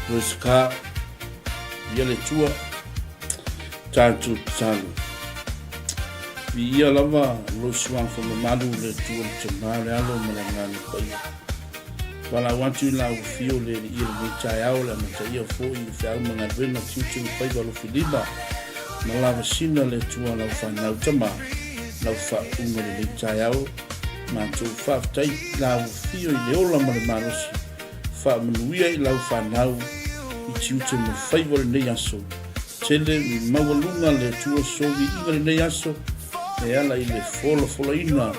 Praise God. Ia le Atua. Tatou tatalo. Viia lava lou suafa mamalu le Atua le Tama, le Alo ma le Agaga Paia. Valaau atu i lau afio le Alii i lenei taeao, le amataia foi i feau ma galuega, tiute ma faiva alofilima ma lavasina le Atua lau fanau tama, lau faauuga i lenei taeao. Matou faafetai i lau afio i le ola ma le malosi, faamanuia i lau fanau i tiute ma faiva o lenei aso. Tele maualuga le Atua soviiga lenei aso e ala i le folafolaina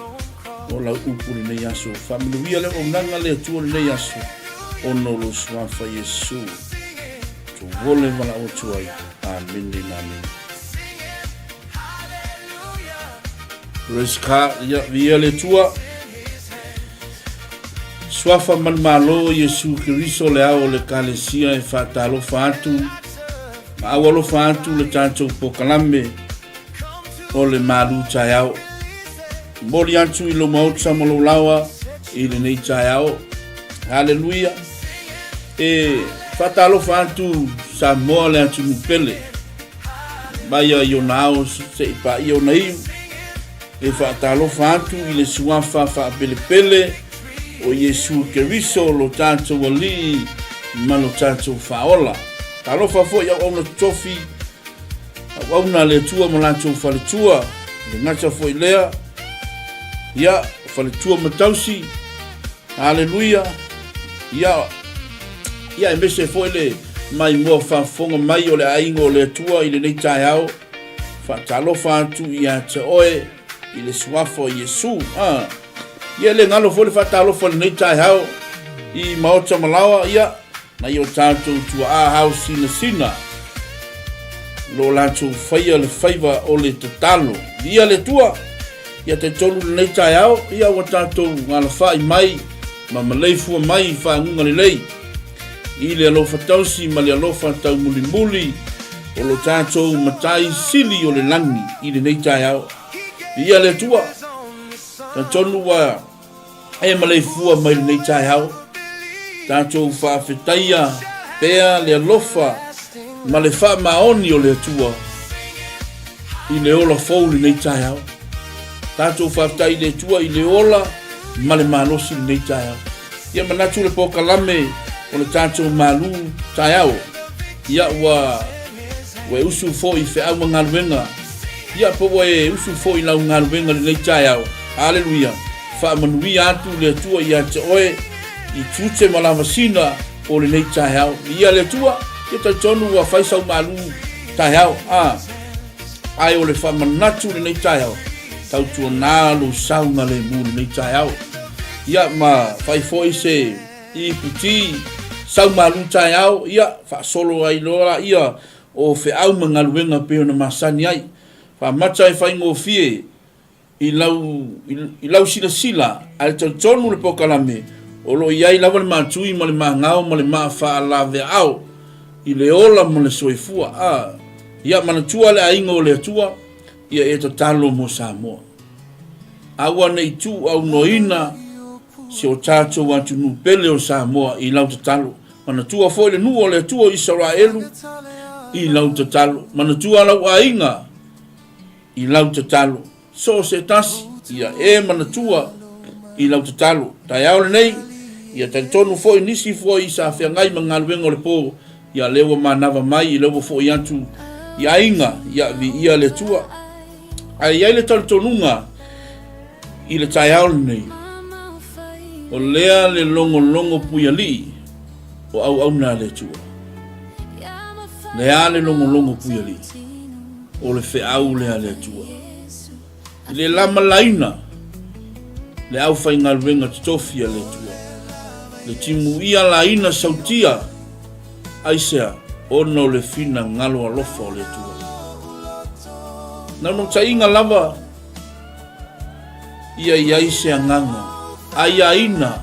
o lau upu lenei aso. Faamanuia le auaunaga le Atua lenei aso ona o lou suafa Iesu. Tuole valaau atu ai. Amene amene. Praise God. Ia, viia le Atua. Suafa manumalo Iesu Keriso le ao o le Ekalesia e faatalofa atu ma aualofa atu le tatou pokalame o le malu taeao. Momoli atu i lou maota ma lou laoa i lenei taeao. Haleluia. E faatalofa atu Samoa le atunuu pele. Mai ai ona ao se i paia ona iu. E faatalofa atu i le suafa faapelepele o Iesu Keriso lo tatou Alii ma lo tatou Faaola. Talofa foi auauna totofi, auauna a le Atua ma latou faletua, le gata foi lea, ia, faletua ma tausi, haleluia, ia, ia aemaise foi le maimoa faafofoga mai o le aiga o le Atua i lenei taeao. Faatalofa atu ia te oe i le suafa o Iesu. Ah. Ia le galo foi le faatalofa i lenei taeao i Maota Malaoa, ia, nai o tatou tuaa hao sinasina lo latou faia le faiva o le tatalo. Ia le Atua, ia talitonu lenei taeao, ia ua tatou alafai mai ma maleifua mai i faguga lelei. I le alofa tausi ma le alofa taumulimuli o lo tatou Matai Sili o le lagi i lenei taeao. Viia le Atua, talitonu ua e maleifua mai lenei taeao. Tatou faafetaia pea le alofa ma le faamaoni o le Atua i le ola fou lenei taeao. Tatou faafetai i le Atua i le ola ma le malosi lenei taeao. Ia manatu le polokalame o le tatou malu taeao. Ia ua ua e usu foi i feau ma galuega. Ia po ua e usu foi i lau galuega lenei taeao. Aleluia. Faamanuia atu le Atua ia te oe i tiute ma lavasina o lenei taeao. Ia le Atua, ia talitonu ua fai sau malu taeao. Ah. Ae o le faamanatu lenei taeao, tautuana lou saogalemu lenei taeao. Ia ma fai foi se iputi sau malu taeao, ia faasolo ai loa ia o feau ma galuega pei ona masani ai. Faamata e faigofie i lau, i lau silasila, ae talitonu le polokalame, o lo o i ai lava le matui ma le magao ma le maa faalaveaao i le ola ma le soifua. A, ia manatua le aiga o le Atua, ia e tatalo mo Samoa. Aua ne i tuuaunoaina si o tatou atunuu pele o Samoa i lau tatalo. Manatua foi le nuu o le Atua o Isaraelu i lau tatalo. Manatua lau aiga i lau tatalo. So o se tasi, ia e manatua i lau tatalo. Taeao lenei, ia talitonu foi nisi foi sa feagai ma galuega o le po, ia lea ua manava mai, lea ua foi atu i aiga, ia viia le Atua. Ae i ai le talitonuga i le taeao lenei, o lea le logologo puialii o auauna a le Atua. Lea le logologo puialii. O le feau lea a le Atua. I le lamalaina le aufaigaluega totofi a le Atua, le timuia laina sautia, aisea? Ona o le finagalo alofa o le Atua. Naunautaiga lava ia i ai se agaga aiaina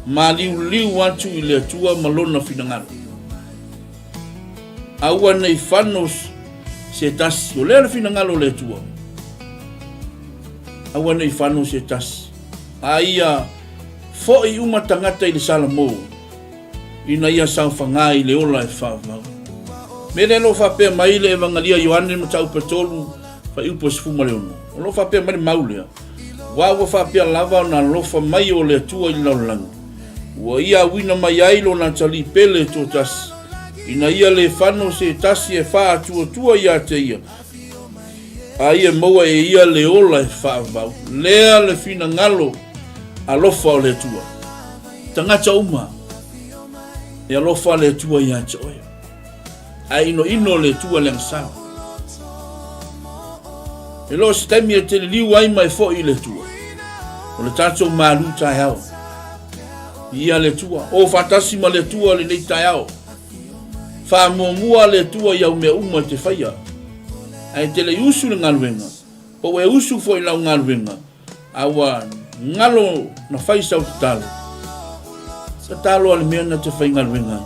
maliuliu atu i le Atua ma Lona finagalo. Aua nei fano se tasi. O lea le finagalo o le Atua. Aua nei fano se tasi. A ia foi uma tagata i le Salamo. ina ia saofaga i le ola e faavavau. Mea lea o lo o faapea mai le Evagalia Ioane mataupu e 3, fuaiupu e 16. O lo o faapea mai le mau lea, Aua ua faapea lava ona alofa mai o le Atua i le lalolagi, ua Ia auina mai ai Lona Atalii pele e toatasi, ina ia le fano se tasi e faatuatua ia te Ia, a ia maua e Ia le ola e faavavau. Lea le finagalo alofa o le Atua. Tagata uma, e alofa le Atua ia te oe. Ae inoino le Atua le agasala. E le o se taimi e te liliu ai ma e foi i le Atua. O le tatou malu taeao. Ia le Atua, o faatasi ma le Atua lenei taeao. Faamuamua le Atua i au mea uma e te faia. Ae te le i usu i le galuega, po ua e usu foi i lau galuega, A ua galo na fai sau tatalo, tatalo a le mea na te faigaluega ai.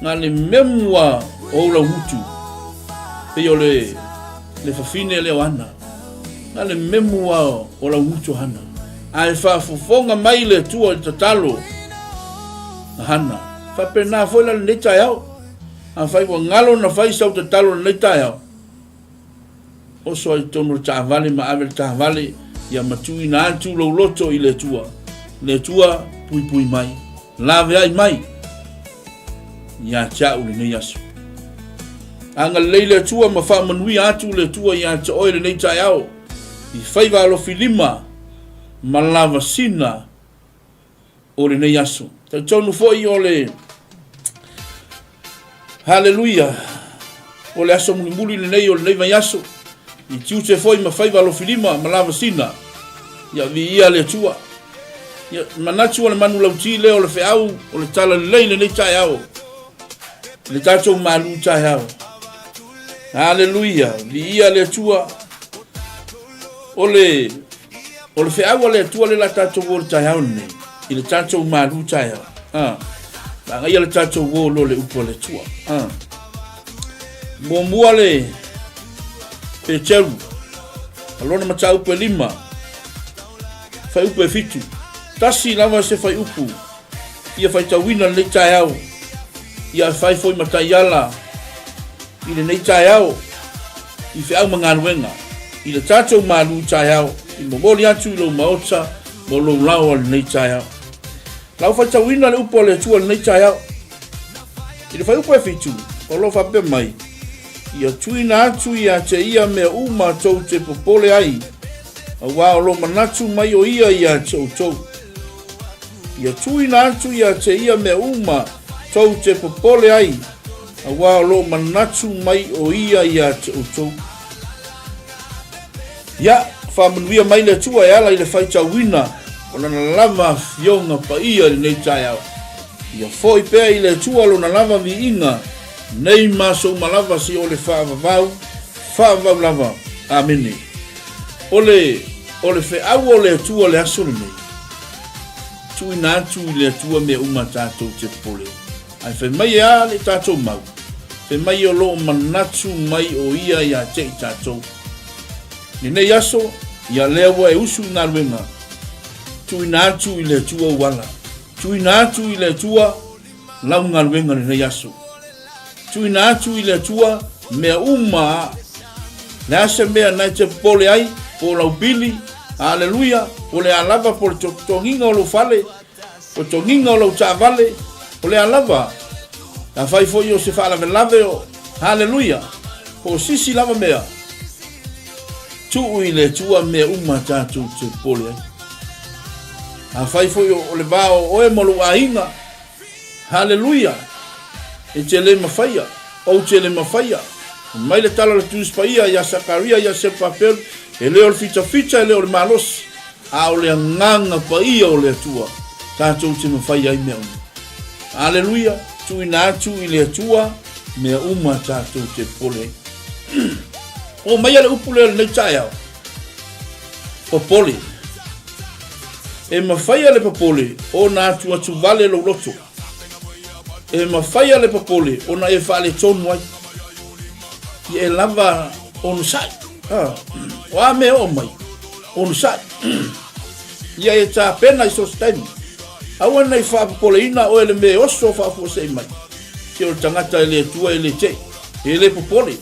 Na le memu a o ou laugutu, pei o le, le fafine lea o Ana. Na le memu a o laugutu o Hana. A e faafofoga mai le Atua i le tatalo a Hana. Faapena foi la lenei taeao. Afai ua galo na fai sau tatalo lenei taeao, Oso ai totonu o le taavale ma ave le taavale ia ma tuuina atu lou loto i le Atua. Le Atua, puipui mai, laveai mai ia te au lenei aso. Agalelei le Atua ma faamanuia atu le Atua ia te oe lenei taeao i faiva alofilima ma lavasina o lenei aso. Talitonu foi o le Haleluia o le aso mulimuli lenei o lenei vaiaso i tiute foi ma faiva alofilima ma lavasina ia viia le Atua. Ia manatu o le manulauti lea o le feau o le tala lelei lenei taeao le tatou malu taeao. Haleluia, viia le Atua. O le O le feau a le Atua le la tatou o le taeao lenei, i le tatou malu taeao. Ah, Magaia le tatou o lo le upu a le Atua. Ah. Muamua le Peteru, a lona mataupu e 5, fuaiupu e 7. Tasi lava se fuaiupu ia faitauina lenei taeao, ia fai foi ma taiala i lenei taeao i feau ma galuega i le tatou malu taeao i momoli atu i lou maota mo lou laoa lenei taeao. Lau faitauina le upu a le Atua lenei taeao. I le fuaiupu e 7, o lo o faapea mai, Ia tuuina atu ia te ia mea uma tou te popole ai, aua o lo manatu mai o ia ia te outou. Ia tuuina atu ia te ia mea uma tou te popole ai, aua o lo manatu mai o ia ia te outou. Ia, faamanuia mai le Atua e ala i le faitauina o lana lava afioga paia i lenei taeao. Ia foi pea i le Atua lona lava viiga nei ma aso uma lava seia o le faavavau, faavavau lava. Amene. O le, o le feau o le Atua le aso lenei, tuuina atu i le Atua mea uma tatou te popole. Ae fai mai e a le tatou mau? Fai mai o lo o manatu mai o ia ia te i tatou. Lenei aso, ia lea ua e usu i galuega, tuuina atu i le Atua ou ala. Tuuina atu i le Atua lau galuega lenei aso. Tuuina atu i le Atua mea uma a. Le a se mea na e te popole ai, po o lau pili, aleluia, po o le a lava, po o le totogiga o lou fale, o togiga o lau taavale, o le a lava, afai foi o se faalavelave o, haleluia, po o sisi lava mea, tuu i le Atua mea uma tatou te popole ai. Afai foi o le va o oe ma lou aiga, haleluia, e te le mafaia, ou te le mafaia, mai le tala o le Tusi Paia ia Sakaria ia Serubabelu, e le o le fitafita, e le o le malosi, A o le Agaga Paia o le Atua, tatou te mafai ai mea uma. Aleluia! Tuuina atu i le Atua mea uma tatou te popole ai. Oo maia le upu lea lenei taeao, popole. E mafaia le popole ona atuatu vale lou loto. E mafaia le popole ona e faaletonu ai. Ia e lava onosai. Ah, o a mea oo mai, onosai. Ia e tapena i so se taimi. Aua nei faapopoleina oe le mea e oso faafuasei mai. Se o le tagata e le Atua e le tei, e le popole.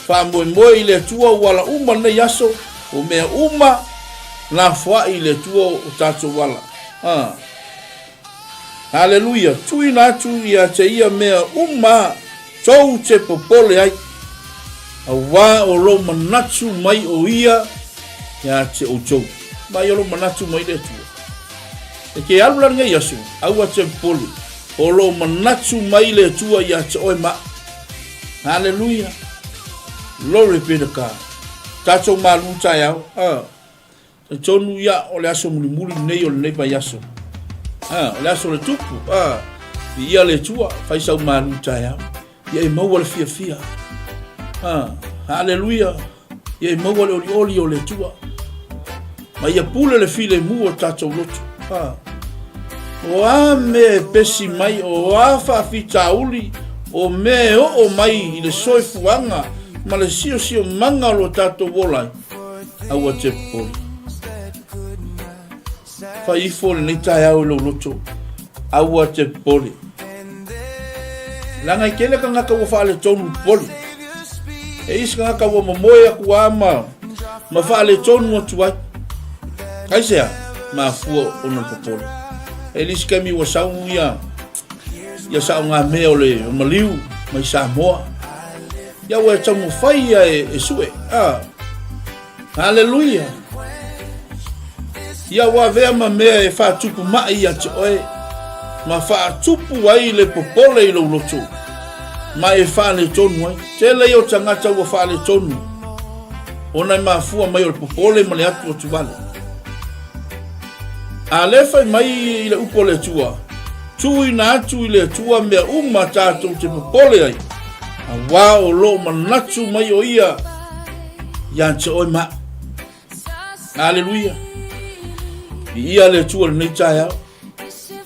Faamoemoe i le Atua ua ala uma lenei aso, o mea uma lafoai i le Atua o tatou ala. Ah. Haleluia! Tuuina atu ia te ia mea uma tou te popole ai, auā o lou manatu mai o ia ia te outou. Mai o lou manatu mai le Atua. E ke alu la lenei aso, aua te popole, o lou manatu mai le Atua ia te oe ma. Haleluia! Glory be to God. Tatou malu taeao. Ah. Talitonu ia o le aso mulimuli lenei o lenei vaiaso. Ah, o le aso o le tupu. Ah, viia le Atua, fai sau malu taeao. Ia e maua le fiafia. Ah, haleluia. Ia e maua le olioli o le Atua. Ma ia pule le filemu o tatou loto. Ah. O a mea e pesi mai, o a faafitauli, o mea e oo mai i le soifuaga ma le siosiomaga o lo tatou ola ai, Aua te popole. Fai ifo lenei taeao i lou loto. Aua te popole. Leaga e tele tagata ua faaletonu popole. E isi tagata ua momoe atu lava ma, ma faaletonu atu ai. Aisea? Mafua ona le popole. E le isi taimi ua sau ia ia saogamea o le o maliu mai Samoa. Ia ua e taumafai ia e sue. Ah. Haleluia. Ia ua avea ma mea e faatupu mai ia te oe, ma faatupu ai le popole i lou loto, ma e faaletonu ai. Tele ia o tagata ua faaletonu, ona e mafua mai o le popole ma le atu atu vale. A lea fai mai i le upu o le Atua, tuuina atu i le Atua mea uma tatou te popole ai, auā o lo o manatu mai o ia ia te oe ma. Aleluia. Viia le Atua i lenei taeao.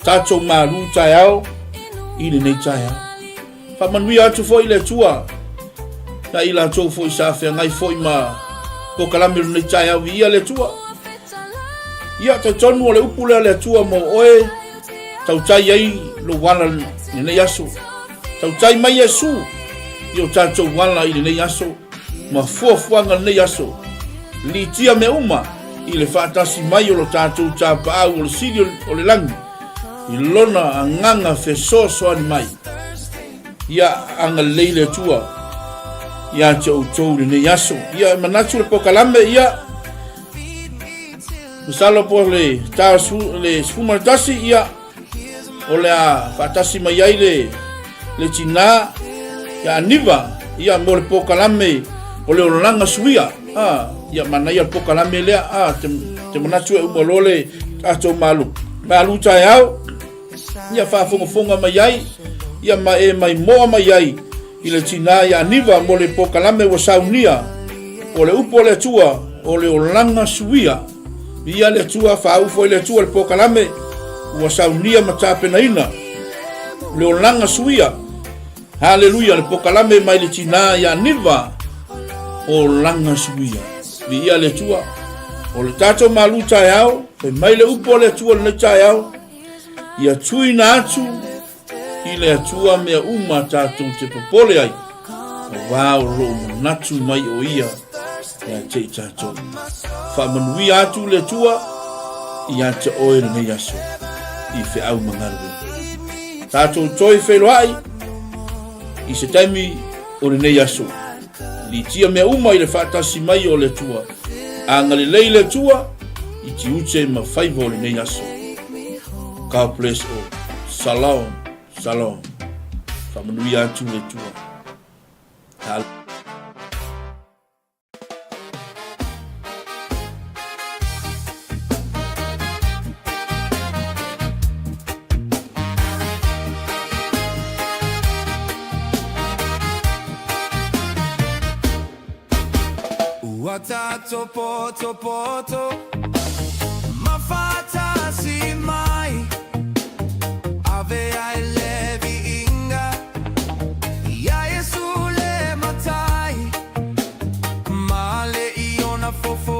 Tatou malu taeao i lenei taeao. Faamanuia atu foi le Atua ia i latou foi sa feagai foi ma polokalame o lenei taeao. Viia le Atua. Ia, talitonu o le upu lea a le Atua mo oe, tautai ai lou ala lenei aso. Tautai mai Iesu i o tatou ala i lenei aso ma fuafuaga lenei aso. Litia mea uma i le faatasi mai o lo tatou tapaau o le Sili o le lagi i lona agaga fesoasoani mai. Ia agalelei le Atua ia te outou i lenei aso. Ia e manatu le pokalame, ia masalo po le ta le 11, ia o le a faatasi mai ai le le tinā ia Aniva ia mo le pokalame o le olaga suia. Ah, ia manaia le pokalame lea. Ah, te, te manatu e uma loa le tatou malu malu taeao ia faafogafoga mai ai ia ma e maimoa mai ai i le tinā ia Aniva mo le pokalame ua saunia o le upu a le Atua o le olaga suia. Viia le Atua, faaufo i le Atua le pokalame ua saunia ma tapenaina le olaga suia. Haleluia, le pokalame mai le tinā ia Aniva, olaga suia. Viia le Atua. O le tatou malu taeao, fai mai le upu a le Atua lenei taeao, ia tuuina atu i le Atua mea uma tatou te popole ai, auā o lo o manatu mai o Ia ia te i tatou. Faamanuia atu le Atua ia te oe lenei aso i feau ma galuega. Tatou toe feiloai i se taimi o lenei aso. Litia mea uma i le faatasi mai o le Atua. Agalelei le Atua i tiute ma faiva o lenei aso. God bless all. Shalom. Shalom. Faamanuia atu le Atua. Ua tatou potopoto ma faatasi mai, ave ai le viiga ia Iesu le Matai, ma le Iona fofo.